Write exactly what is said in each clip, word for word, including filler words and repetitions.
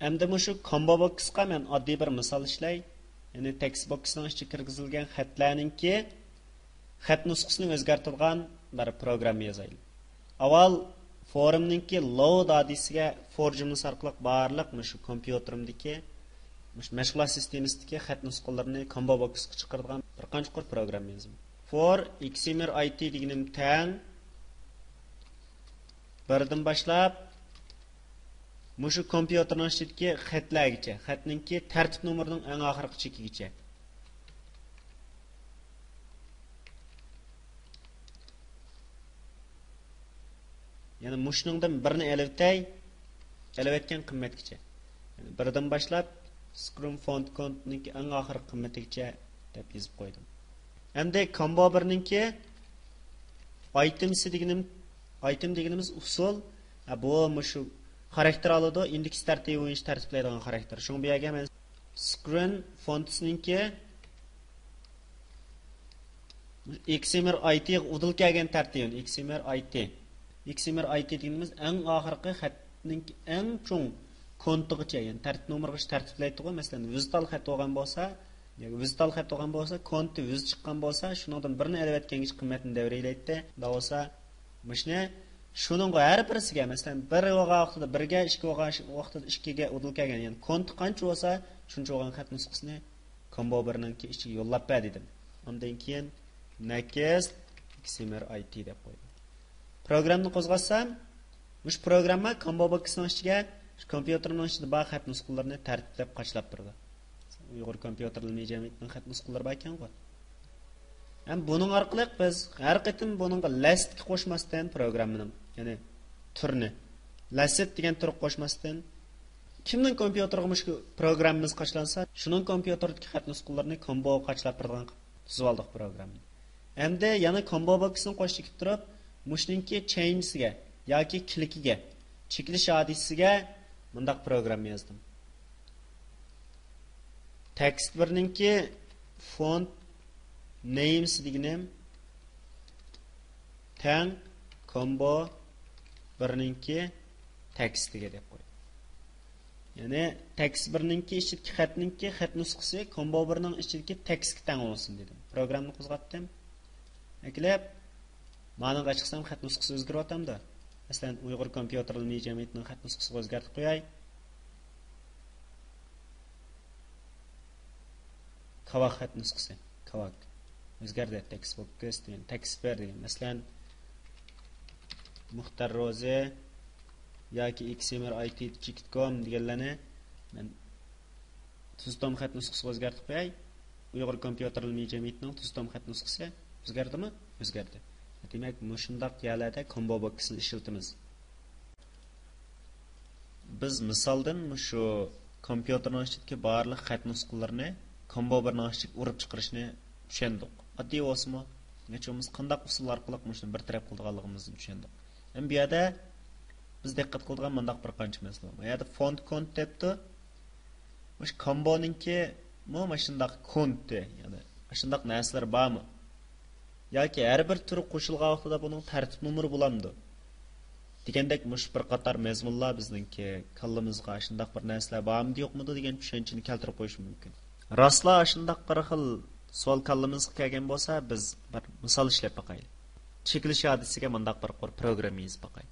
ئەمدى مۇشۇ كومبو بوكسقا مەن ئاددىي بىر مىسال ئىشلەي. يەنى تېكىست بوكسنىڭ ئىچىگە كىرگۈزۈلگەن خەتلەرنىڭكى خەت نۇسخىسىنى ئۆزگەرتىدىغان بىر پروگرامما يازايلى. ئاۋۋال فورمنىڭكى لود ئادرېسىگە فور جۈملىسى ئارقىلىق بارلىق مۇشۇ كومپيۇتېرىمدىكى، مۇشۇ مەشغۇلات سىستېمىسىدىكى خەت نۇسخىلىرىنى كومبو بوكسقا چىقىرىدىغان بىر قانچە قۇر پروگرامما يازىمەن. فور ئېكسىمېر ئايتى دېگىنىم تەڭ بىردىن باشلاپ، مۇشۇ كومپيۇتېرنىڭ ئىچىدىكى خەتلەرگىچە، خەتنىڭكى تەرتىپ نومۇرىنىڭ ئەڭ ئاخىرقى چېكىگىچە. يەنى مۇشۇنىڭدىن بىرنى ئېلىۋېتەي، ئېلىۋەتكەن قىممەتكىچە. يەنى بىردىن باشلاپ، سكرىن فونت كونتنىڭكى ئەڭ ئاخىرقى قىممىتىگىچە دەپ يېزىپ قويدۇم. ئەمدى كومبو بىرنىڭكى ئايتېمسى دېگىنىم، ئايتېم دېگىنىمىز ئۇسۇل. ھە، بۇ مۇشۇ خاراكتېر ئالىدۇ، ئىندېكس تەرتىپى بويىچە تەرتىپلەيدىغان خاراكتېر. شۇڭا بۇ يەرگە مەن سكرىن فونتسنىڭكى ئېكسىمېر ئايتىغا ئۇدۇل كەلگەن تەرتىپى، ئېكسىمېر ئايتى. ئېكسىمېر ئايتى دېگىنىمىز ئەڭ ئاخىرقى خەتنىڭ ئەڭ چوڭ كونتىغىچە، يەنى تەرتىپ نومۇرىغىچە تەرتىپلەيدىغۇ. مەسىلەن، ۋىزىتال خەت بولغان بولسا، ياكى ۋىزىتال خەت بولغان بولسا، كونتى ۋىز چىققان بولسا، شۇنىڭدىن بىرنى ئېلىۋەتكەنگىچە قىممەتنى دەۋرىيلەيتتى. ئۇنداق بولسا، مۇشۇنى شۇنىڭغا ھەر بىرسىگە، مەسىلەن، بىر بولغان ۋاقتىدا بىرگە، ئىككى بولغان ۋاقتىدا ئىككىگە ئۇدۇل كەلگەن، يەنى كونتى قانچە بولسا، شۇنچە بولغان خەت نۇسخىسىنى كومبو بىرنىڭكى ئىچىگە يوللاپ بەر دېدىم. ئاندىن كېيىن نېكىست ئېكسىمېر ئايتى دەپ قويدۇم. پروگراممىنى قوزغاتسام، مۇشۇ پروگرامما كومبو بوكسنىڭ ئىچىگە، شۇ كومپيۇتېرنىڭ ئىچىدە بار خەت نۇسخىلىرىنى تەرتىپلەپ قاچىلاپ بېرىدۇ. ئۇيغۇر كومپيۇتېر ئىلمىي جەمئىيىتىنىڭ خەت نۇسخىلىرى باركەنغۇ. ھەم بۇنىڭ ئارقىلىق بىز ھەر قېتىم بۇنىڭغا لەستكە قوشماستىن، پروگراممىنىڭ، يەنى تۈرنى، لەست دېگەن تۈرگە قوشماستىن، كىمنىڭ كومپيۇتېرىغا مۇشۇ پروگراممىمىز قاچىلانسا، شۇنىڭ كومپيۇتېرىدىكى خەت نۇسخىلىرىنى كومبوغا قاچىلاپ بېرىدىغان قىلىپ تۈزۈۋالدۇق پروگراممىنى. ئەمدى يەنە كومبو بوكسنى قوشۇپ تۇرۇپ، مۇشۇنىڭكى چېينجسىگە ياكى كلىكىگە، چېكىلىش ھادىسىسىگە مۇنداق پروگرامما يازدىم. تېكىست بىرنىڭكى فونت نېيمسى دېگىنىم تەڭ كومبو بىرنىڭكى تېكىستىگە دەپ قويدۇم. يەنى تېكىست بىرنىڭكى ئىچىدىكى خەتنىڭكى خەت نۇسخىسى كومبو بىرنىڭ ئىچىدىكى تېكىستكە تەڭ بولسۇن دېدىم. پروگراممىنى قوزغاتتىم. ئەكىلىپ، مانىڭغا چىقسام خەت نۇسخىسى ئۆزگىرىۋاتامدۇ؟ مەسىلەن، ئۇيغۇر كومپيۇتېر ئىلمىي جەمئىيىتىنىڭ خەت نۇسخىسىغا ئۆزگەرتىپ قوياي. كاۋاك خەت نۇسخىسى. كاۋاك. ئۆزگەردى. تېكىست بوكس دېگەن، تېكىست بىر دېگەن. مەسىلەن، مۇختار روزى ياكى ئېكسىمېر ئايتى چېكىت كوم دېگەنلەرنى مەن تۈز توم خەت نۇسخىسىغا ئۆزگەرتىپ قوياي. ئۇيغۇر كومپيۇتېر ئىلمىي جەمئىيىتىنىڭ تۈز توم خەت نۇسخىسى ئۆزگەردىمۇ؟ ئۆزگەردى. دېمەك، مۇشۇنداق يەرلەردە كومبو بوكسنى ئىشلىتىمىز. بىز مىسالدىن مۇشۇ كومپيۇتېرنىڭ ئىچىدىكى بارلىق خەت نۇسخىلىرىنى كومبو بىرنىڭ ئىچىگە ئۇرۇپ چىقىرىشنى چۈشەندۇق. ئاددىي بولسىمۇ، نەچچە بولمىسا قانداق ئۇسۇل ئارقىلىق مۇشۇنى بىر تەرەپ قىلىدىغانلىقىمىزنى چۈشەندۇق. ئەمدى بۇ يەردە بىز دىققەت قىلىدىغان مۇنداق بىر قانچە مەسىلە بار. بۇ يەردە فونت كونت دەپتۇ. مۇشۇ كومبونىڭكىمۇ مۇشۇنداق كونتى، يەنى مۇشۇنداق نەرسىلەر بارمۇ؟ ياكى ھەر بىر تۈر قوشۇلغان ۋاقتىدا بۇنىڭ تەرتىپ نومۇرى بولامدۇ؟ دېگەندەك مۇشۇ بىر قاتار مەزمۇنلار بىزنىڭكى كاللىمىزغا شۇنداق بىر نەرسىلەر بارمىدى، يوقمىدى دېگەن چۈشەنچىنى كەلتۈرۈپ قويۇشى مۇمكىن. راستلا شۇنداق بىر خىل سوئال كاللىمىزغا كەلگەن بولسا، بىز بىر مىسال ئىشلەپ باقايلى. چېكىلىش ھادىسىسىگە مۇنداق بىر قۇر پروگرامما يېزىپ باقاي.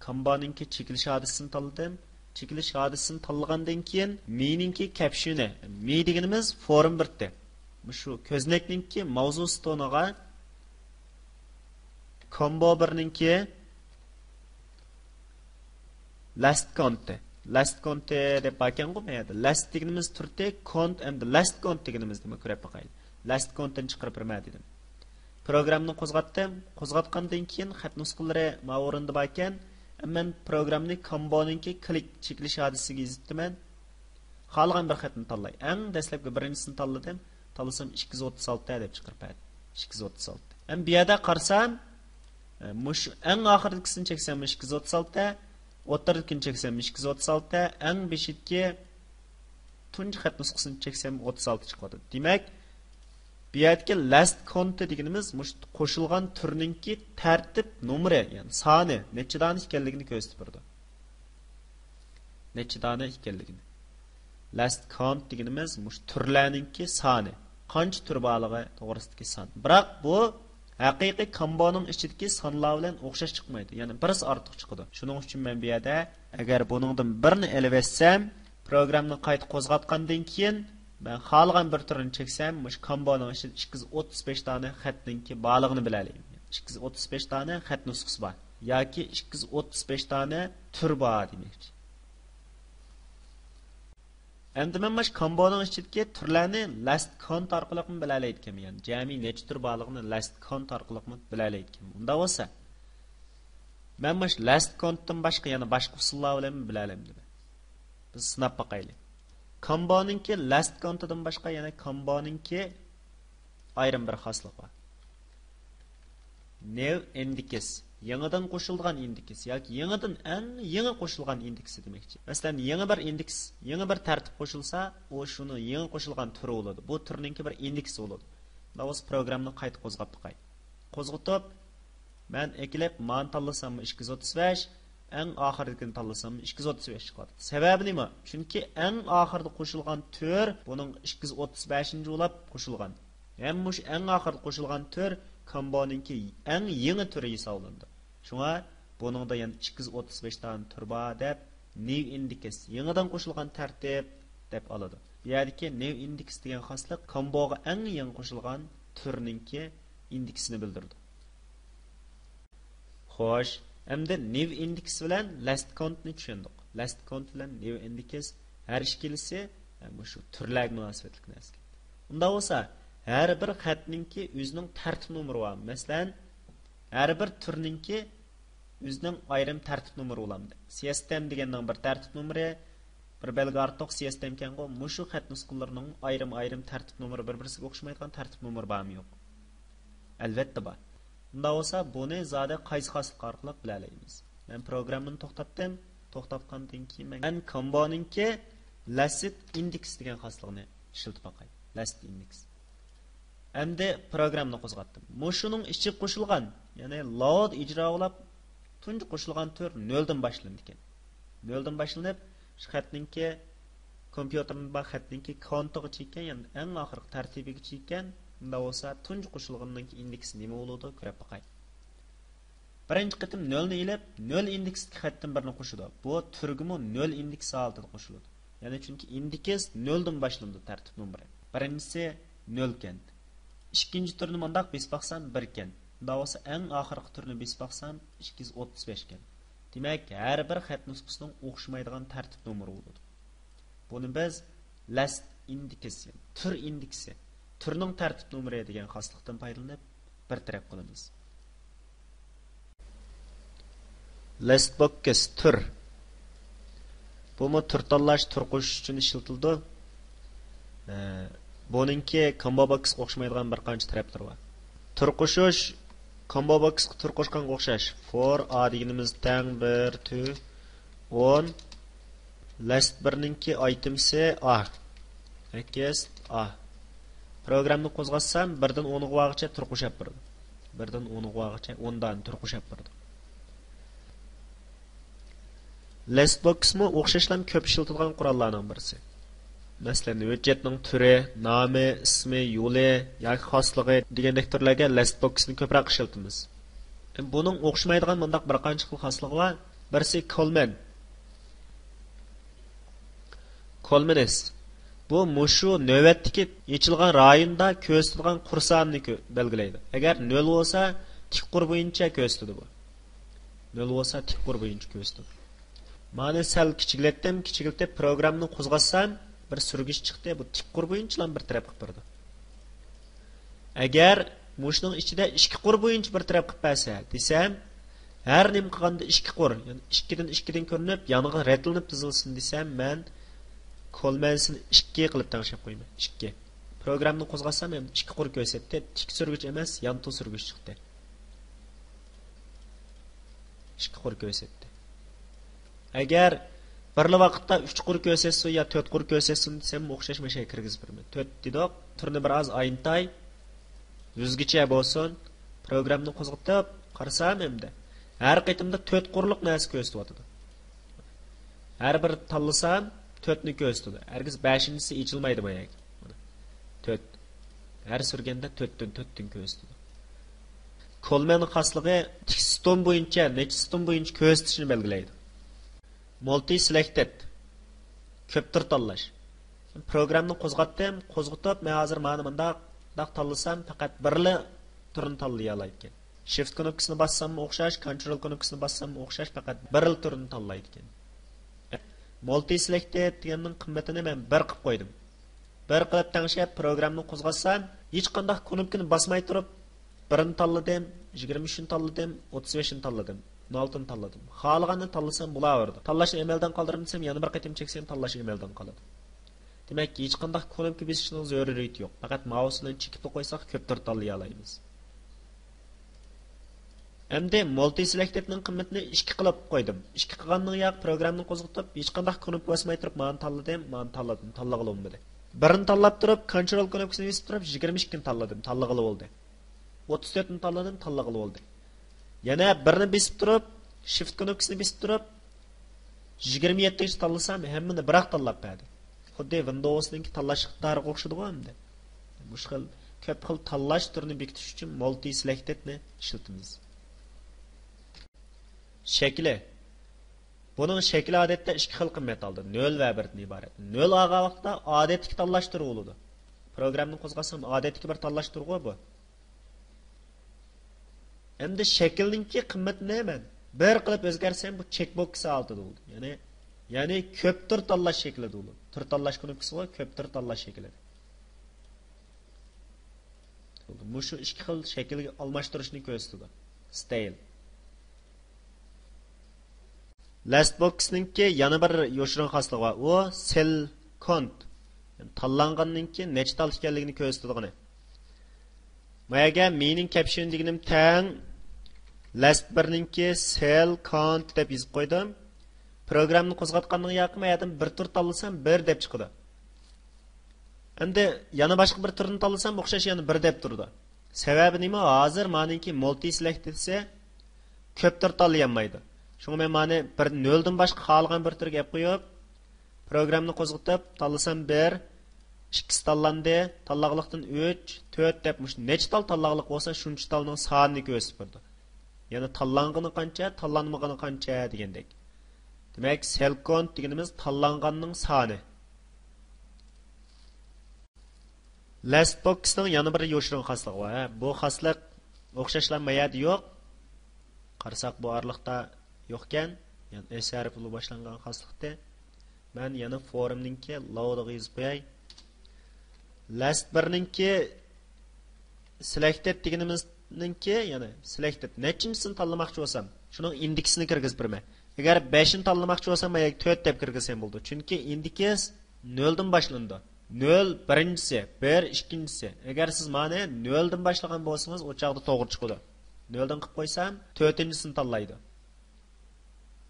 كومبونىڭكى چېكىلىش ھادىسىسىنى تاللىدىم. چېكىلىش ھادىسىسىنى تاللىغاندىن كېيىن، مېنىڭكى كەپشۈنى، مې دېگىنىمىز فورم بىرتى. مۇشۇ كۆزنەكنىڭكى ماۋزۇ ستونىغا كومبو بىرنىڭكى لەست كونتى. لەست كونتى دەپ باركەنغۇ بۇ يەردە. لەست دېگىنىمىز تۈرتى، كونت ئەمدى لەست كونت دېگىنىمىز نېمە، كۆرۈپ باقايلى. لەست كونتىنى چىقىرىپ بېرىمەن دېدىم. پروگراممىنى قوزغاتتىم. قوزغاتقاندىن كېيىن خەت نۇسخىلىرى ماۋۇ ئورۇندا باركەن. مەن پروگراممىنى كومبونىڭكى كلىك چېكىلىش ھادىسىسىگە يېزىپتىمەن. خالىغان بىر خەتنى تاللاي. ئەڭ دەسلەپكى بىرىنچىسىنى تاللىدىم. تاللىسام ئىككى يۈز ئوتتۇز ئالتە دەپ چىقىرىپ بەردى. ئىككى يۈز ئوتتۇز ئالتە. ئەمدى بۇ يەردە قارىسام، ئە، مۇشۇ ئەڭ ئاخىرىدىكىسىنى چەكسەم ئىككى يۈز ئوتتۇز ئالتە، ئوتتۇرىدىكىنى چەكسەم ئىككى يۈز ئوتتۇز ئالتە، ئەڭ بېشىدىكى تۇنجى خەت نۇسخىسىنى چەكسەم ئوتتۇز ئالتە چىقىۋاتىدۇ. دېمەك، بۇ يەردىكى لەست كونتى دېگىنىمىز مۇشۇ قوشۇلغان تۈرنىڭكى تەرتىپ نومۇرى، يەنى سانى، نەچچە دانە ئىكەنلىكىنى كۆرسىتىپ بېرىدۇ. نەچچە دانە ئىكەنلىكىنى. لەست كاونت دېگىنىمىز مۇشۇ تۈرلەرنىڭكى سانى، قانچە تۈر بارلىقى توغرىسىدىكى سان. بىراق بۇ ھەقىقىي كامبونىڭ ئىچىدىكى سانلار بىلەن ئوخشاش چىقمايدۇ، يەنى بىرسى ئارتۇق چىقىدۇ. شۇنىڭ ئۈچۈن مەن بۇ يەردە، ئەگەر بۇنىڭدىن بىرنى ئېلىۋەتسەم، پروگراممىنى قايتا قوزغاتقاندىن كېيىن مەن خالىغان بىر تۈرنى چەكسەم، مۇشۇ كامبونىڭ ئىچىدە ئىككى يۈز ئوتتۇز بەش دانە خەتنىڭكى بارلىقىنى بىلەلەيمەن. ئىككى يۈز ئوتتۇز بەش دانە خەت نۇسخىسى بار ياكى ئىككى يۈز ئوتتۇز بەش دانە تۈر بار دېمەكچى. ئەمدى مەن ماش كامبونىڭ ئىچىدىكى تۈرلەرنى لەست كاونت ئارقىلىقمۇ بىلەلەيدىكەنمەن. يەنى جەمئىي نەچچە تۈر بارلىقىنى لەست كاونت ئارقىلىقمۇ بىلەلەيدىكەنمەن. ئۇنداق بولسا، مەن ماش لەست كاونتتىن باشقا يەنە باشقا ئۇسۇللار بىلەنمۇ بىلەلەمدىمەن؟ بىز سىناپ باقايلى. كامبونىڭكى لەست كاونتىدىن باشقا يەنە كامبونىڭكى ئايرىم بىر خاسلىقى بار. نېۋ ئىندېكس، يېڭىدىن قوشۇلغان ئىندېكس ياكى يېڭىدىن، ئەڭ يېڭى قوشۇلغان ئىندېكس دېمەكچى. مەسىلەن، يېڭى بىر ئىندېكس، يېڭى بىر تەرتىپ قوشۇلسا، ئۇ شۇنى يېڭى قوشۇلغان تۈرى بولىدۇ. بۇ تۈرنىڭكى بىر ئىندېكسى بولىدۇ. مۇنداق بولسا پروگراممىنى قايتا قوزغاپ باقاي. قوزغىتىپ، مەن ئەكېلىپ مانى تاللىساممۇ ئىككى يۈز ئوتتۇز بەش، ئەڭ ئاخىرىدىكىنى تاللىساممۇ ئىككى يۈز ئوتتۇز بەش چىقىۋاتىدۇ. سەۋەبى نېمە؟ چۈنكى ئەڭ ئاخىرىدا قوشۇلغان تۈر بۇنىڭ ئىككى يۈز ئوتتۇز بەشىنچى بولاپ قوشۇلغان. ھەم مۇشۇ ئەڭ ئاخىرىدا قوشۇلغان تۈر كامبونىڭكى ئەڭ يېڭى تۈرى ھېسابلىنىدۇ. شۇڭا بۇنىڭدا يەنە ئىككى يۈز ئوتتۇز بەش دانە تۈر بار دەپ، نېۋ ئىندېكس، يېڭىدىن قوشۇلغان تەرتىپ دەپ ئالىدۇ. بۇ يەردىكى نېۋ ئىندېكس دېگەن خاسلىق كامبوغا ئەڭ يېڭى قوشۇلغان تۈرنىڭكى ئىندېكسىنى بىلدۈرىدۇ. خوش، ئەمدى نېۋ ئىندېكس بىلەن لەست كاونتنى چۈشەندۇق. لەست كاونت بىلەن نېۋ ئىندېكس ھەر ئىككىلىسى، ئە، مۇشۇ تۈرلەرگە مۇناسىۋەتلىك نەرسە. ئۇنداق بولسا، ھەر بىر خەتنىڭكى ئۆزىنىڭ تەرتىپ نومۇرى بار. مەسىلەن، ھەر بىر تۈرنىڭكى ئۆزىنىڭ ئايرىم تەرتىپ نومۇرى بولامدۇ؟ سىستېم دېگەننىڭ بىر تەرتىپ نومۇرى، بىر بەلگە ئارتۇق سىستېمكەنغۇ، مۇشۇ خەت نۇسخىلىرىنىڭ ئايرىم-ئايرىم تەرتىپ نومۇرى، بىر-بىرسىگە ئوخشىمايدىغان تەرتىپ نومۇرى بارمۇ يوق؟ ئەلۋەتتە بار. ئۇنداق بولسا، بۇنى زادى قايسى خاسلىق ئارقىلىق بىلەلەيمىز؟ مەن پروگراممىنى توختاتتىم. توختاتقاندىن كېيىن مەن كامبونىڭكى لەست ئىندېكس دېگەن خاسلىقىنى ئىشلىتىپ باقاي. لەست ئىندېكس. ئەمدى پروگراممىنى قوزغاتتىم. مۇشۇنىڭ ئىچىگە قوشۇلغان، يەنى لود ئىجرا بولاپ، تۇنجى قوشۇلغان تۈر نۆلدىن باشلىنىدىكەن. نۆلدىن باشلىنىپ، شۇ خەتنىڭكى، كومپيۇتېرنىڭ بار خەتنىڭكى كونتىغىچە ئىكەن، يەنى ئەڭ ئاخىرقى تەرتىبىگىچە ئىكەن. ئۇنداق بولسا، تۇنجى قوشۇلغىنىڭكى ئىندېكسى نېمە بولىدۇ، كۆرۈپ باقاي. بىرىنچى قېتىم نۆلنى ئېلىپ، نۆل ئىندېكسلىك خەتتىن بىرنى قوشىدۇ. بۇ تۈرگىمۇ نۆل ئىندېكس ھالىتىدە قوشۇلىدۇ. يەنى چۈنكى ئىندېكس نۆلدىن باشلىنىدۇ تەرتىپ نومۇرى. بىرىنچىسى نۆلكەن. ئىككىنچى تۈرنى مۇنداق بېسىپ باقسام بىركەن. ئۇنداق بولسا ئەڭ ئاخىرقى تۈرنى بېسىپ باقسام ئىككى يۈز ئوتتۇز بەشكەن. دېمەك، ھەر بىر خەت نۇسخىسىنىڭ ئوخشىمايدىغان تەرتىپ نومۇرى بولىدۇ. بۇنى بىز لەست ئىندېكس، تۈر ئىندېكسى، تۈرنىڭ تەرتىپ نومۇرى دېگەن خاسلىقتىن پايدىلىنىپ بىر تەرەپ قىلىمىز. لەست بوكس تۈر. بۇمۇ تۈر تاللاش، تۈر قوشۇش ئۈچۈن ئىشلىتىلىدۇ. ئە، بۇنىڭكى كامبو بوكسقا ئوخشىمايدىغان بىر قانچە تەرەپلىرى بار. تۈر قوشۇش، كامبو بوكسقا تۈر قوشقانغا ئوخشاش. فور ئا دېگىنىمىز تەڭ بىر تۈ ئون، لەست بىرنىڭكى ئايتېمسى ئا. ئەكس ئا. پروگراممىنى قوزغاتسام، بىردىن ئونغا بارغىچە تۈر قوشاپ بېرىدۇ. بىردىن ئونغا بارغىچە ئون دانە تۈر قوشاپ بېرىدۇ. لەست بوكسمۇ ئوخشاشلا كۆپ ئىشلىتىدىغان قوراللارنىڭ بىرسى. مەسىلەن، ھۆججەتنىڭ تۈرى، نامى، ئىسمى، يولى ياكى خاسلىقى دېگەندەك تۈرلەرگە لەست بوكسنى كۆپرەك ئىشلىتىمىز. بۇنىڭ ئوخشىمايدىغان مۇنداق بىر قانچە خىل خاسلىقى بار. بىرسى كولمەن. كولمىنىس. بۇ مۇشۇ نۆۋەتتىكى ئېچىلغان رايوندا كۆرسىتىدىغان قۇر سانىنى كۆ-، بەلگىلەيدۇ. ئەگەر نۆل بولسا، تىك قۇر بويىچە كۆرسىتىدۇ بۇ. نۆل بولسا، تىك قۇر بويىچە كۆرسىتىدۇ. مانا سەل كىچىكلەتتىم، كىچىكلىتىپ پروگراممىنى قوزغاتسام، بىر سۈرگۈچ چىقتى. بۇ تىك قۇر بويىچىلا بىر تەرەپ قىلىپ بېرىدۇ. ئەگەر مۇشۇنىڭ ئىچىدە ئىككى قۇر بويىچە بىر تەرەپ قىلىپ بەرسە دېسەم، ھەر نېمە قىلغاندا ئىككى قۇر، يەنى ئىككىدىن ئىككىدىن كۆرۈنۈپ، يانىغا رەتلىنىپ تىزىلسۇن دېسەم، مەن كولمەنسىنى ئىككى قىلىپ تەڭشەپ قويىمەن. ئىككى. پروگراممىنى قوزغاتسام، ئەمدى ئىككى قۇر كۆرسەتتى. تىك سۈرگۈچ ئەمەس، يانتۇ سۈرگۈچ چىقتى. ئىككى قۇر كۆرسەتتى. ئەگەر بىرلا ۋاقىتتا ئۈچ قۇر كۆرسەتسۇن يا تۆت قۇر كۆرسەتسۇن دېسەم، ئوخشاش مەشەگە كىرگۈزۈپ بېرىمەن. تۆت دېدۇق، تۈرنى بىر ئاز ئاينىتاي. يۈزگىچە بولسۇن. پروگراممىنى قوزغىتىپ قارىسام، ئەمدى ھەر قېتىمدا تۆت قۇرلۇق نەرسە كۆرسىتىۋاتىدۇ. ھەر بىر تاللىسام تۆتنى كۆرسىتىدۇ. ھەرگىز بەشىنچىسى ئېچىلمايدۇ ماياكى. تۆت. ھەر سۈرگەندە تۆتتىن، تۆتتىن كۆرسىتىدۇ. كولمەن خاسلىقى تىك ستون بويىچە نەچچە ستون بويىچە كۆرسىتىشنى بەلگىلەيدۇ. مۇلتى سېلېكتېد. كۆپ تۈر تاللاش. پروگراممىنى قوزغاتتىم، قوزغىتىپ، مەن ھازىر مانا مۇنداق، مۇنداق تاللىسام، پەقەت بىرلا تۈرنى تاللىيالايدىكەن. شىفت كۇنۇپكىسىنى باسساممۇ ئوخشاش، كونترول كۇنۇپكىسىنى باسساممۇ ئوخشاش، پەقەت بىرلا تۈرنى تاللايدىكەن. مۇلتى سېلېكتېد دېگەننىڭ قىممىتىنى مەن بىر قىلىپ قويدۇم. بىر قىلىپ تەڭشەپ، پروگراممىنى قوزغاتسام، ھېچقانداق كۇنۇپكىنى باسماي تۇرۇپ، بىرنى تاللىدىم، يىگىرمە ئۈچنى تاللىدىم، ئوتتۇز بەشنى تاللىدىم، ئون ئالتىنى تاللىدىم. خالىغاننى تاللىسام بولاۋېرىدۇ. تاللاشنى ئەمەلدىن قالدۇرىمەن دېسەم، يەنە بىر قېتىم چەكسەم، تاللاش ئەمەلدىن قالىدۇ. دېمەك، ھېچقانداق كۇنۇپكا بېسىشنىڭ زۆرۈرىيىتى يوق. پەقەت مائۇس بىلەن چېكىپ قويساق، كۆپ تۈر تاللىيالايمىز. ئەمدى مۇلتى سېلېكتېدنىڭ قىممىتىنى ئىككى قىلىپ قويدۇم. ئىككى قىلغاندىن ياق، پروگراممىنى قوزغىتىپ، ھېچقانداق كۇنۇپكا باسماي تۇرۇپ، مانا تاللىدىم، مانا تاللىدىم، تاللىغىلى بولمىدى. بىرنى تاللاپ تۇرۇپ، كونترول كۇنۇپكىسىنى بېسىپ تۇرۇپ، يىگىرمە ئىككىنى تاللىدىم، تاللىغىلى بولدى. ئوتتۇز تۆتنى تاللىدىم، تاللىغىلى بولدى. يەنە بىرنى بېسىپ تۇرۇپ، شىفت كۇنۇپكىسىنى بېسىپ تۇرۇپ، يىگىرمە يەتتىنچى تاللىسام، ھەممىنى بىراق تاللاپ بەردى. خۇددى ۋىندوۋسنىڭكى تاللاش ئىقتىدارىغا ئوخشىدىغۇ ئەمدى. مۇشۇ خىل كۆپ خىل تاللاش تۈرىنى بېكىتىش ئۈچۈن مۇلتى سېلېكتېدنى ئىشلىتىمىز. شەكلى. بۇنىڭ شەكلى ئادەتتە ئىككى خىل قىممەت ئالىدۇ، نۆل ۋە بىردىن ئىبارەت. نۆل ئالغان ۋاقىتتا ئادەتتىكى تاللاش تۈرى بولىدۇ. پروگراممىنى قوزغاتسام، ئادەتتىكى بىر تاللاش تۈرىغۇ بۇ. ئەمدى شەكىلنىڭكى قىممىتىنى مەن بىر قىلىپ ئۆزگەرتسەم، بۇ چېك بوكس ھالىتىدە بولىدۇ. يەنى، يەنى كۆپ تۈر تاللاش شەكلىدە بولىدۇ. تۈر تاللاش كۇنۇپكىسىغۇ، كۆپ تۈر تاللاش شەكلىدە. مۇشۇ ئىككى خىل شەكىلگە ئالماشتۇرۇشنى كۆرسىتىدۇ. ستايل. لەست بوكسنىڭكى يەنە بىر يوشۇرۇن خاسلىقى بار. ئۇ سېل كونت. يەنى تاللانغاننىڭكى نەچچە تال ئىكەنلىكىنى كۆرسىتىدىغىنى. ما يەرگە مېنىڭ كەپشىن دېگىنىم تەڭ لەست بىرنىڭكى سېل كونت دەپ يېزىپ قويدۇم. پروگراممىنى قوزغاتقاندىن ياقى ما يەردىن بىر تۈر تاللىسام، بىر دەپ چىقىدۇ. ئەمدى يەنە باشقا بىر تۈرنى تاللىسام، ئوخشاش يەنە بىر دەپ تۇرىدۇ. سەۋەبى نېمە؟ ھازىر مانىڭكى مۇلتى سېلېكت دېسە، كۆپ تۈر تاللىيالمايدۇ. شۇڭا مەن مانى بىر نۆلدىن باشقا خالىغان بىر تۈرگە ئەپ قويۇپ، پروگراممىنى قوزغىتىپ، تاللىسام بىر، ئىككىسى تاللاندى، تاللاغلىقتىن ئۈچ، تۆت دەپ مۇشۇ نەچچە تال تاللاغلىق بولسا، شۇنچە تالنىڭ سانىنى كۆرسىتىپ بېرىدۇ. يەنى تاللانغىنى قانچە، تاللانمىغىنى قانچە دېگەندەك. دېمەك، سېل كونت دېگىنىمىز تاللانغاننىڭ سانى. لەست بوكسنىڭ يەنە بىر يوشۇرۇن خاسلىقى بار. بۇ خاسلىق ئوخشاشلا ما يەردە يوق. قارىساق، بۇ ئارىلىقتا يوقكەن. يەنى ئېس ھەرپى بىلەن باشلانغان خاسلىقتى. مەن يەنە فورمنىڭكى لوادىغا يېزىپ قوياي. لەست بىرنىڭكى سېلېكتېد دېگىنىمىزنىڭكى، يەنى سېلېكتېد نەچچىنچىسىنى تاللىماقچى بولسام، شۇنىڭ ئىندېكسىنى كىرگۈزۈپ بېرىمەن. ئەگەر بەشنى تاللىماقچى بولسام، ما يەرگە تۆت دەپ كىرگۈزسەم بولىدۇ. چۈنكى ئىندېكس نۆلدىن باشلىنىدۇ. نۆل بىرىنچىسى، بىر ئىككىنچىسى. ئەگەر سىز مانى نۆلدىن باشلىغان بولسىڭىز، ئۇ چاغدا توغرا چىقىدۇ. نۆلدىن قىلىپ قويسام، تۆتىنچىسىنى تاللايدۇ.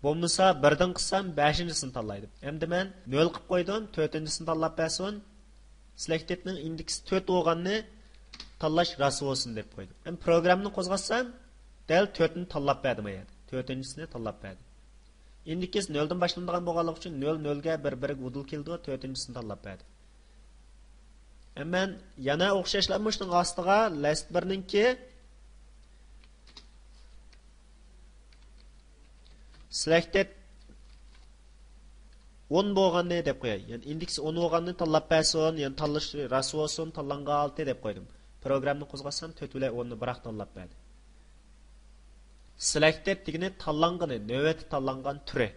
بولمىسا، بىردىن قىلسام، بەشىنچىسىنى تاللايدۇ. ئەمدى مەن نۆل قىلىپ قويدۇم، تۆتىنچىسىنى تاللاپ بەرسۇن. سېلېكتېدنىڭ ئىندېكسى تۆت بولغاننى تاللاش راست بولسۇن دەپ قويدۇم. ئەمدى پروگراممىنى قوزغاتسام، دەل تۆتنى تاللاپ بەردى ما يەردە. تۆتىنچىسىنى تاللاپ بەردى. ئىندېكس نۆلدىن باشلىنىدىغان بولغانلىقى ئۈچۈن نۆل نۆلگە بىر بىرگە ۋۇدۇل كېلىدۇ، تۆتىنچىسىنى تاللاپ بەردى. مەن يەنە ئوخشاشلا مۇشۇنىڭ ئاستىغا لەست بىرنىڭكى سېلېكتېد ئون بولغاننى دەپ قوياي. يەنى ئىندېكس ئون بولغاننى تاللاپ بەرسۇن، يەنى تاللىشى راست بولسۇن، تاللانغان ھالىتى دەپ قويدۇم. پروگراممىنى قوزغاتسام، تۆت بىلەن ئوننى بىراق تاللاپ بەردى. سېلېكتېد دېگىنى تاللانغىنى، نۆۋەتتە تاللانغان تۈرى.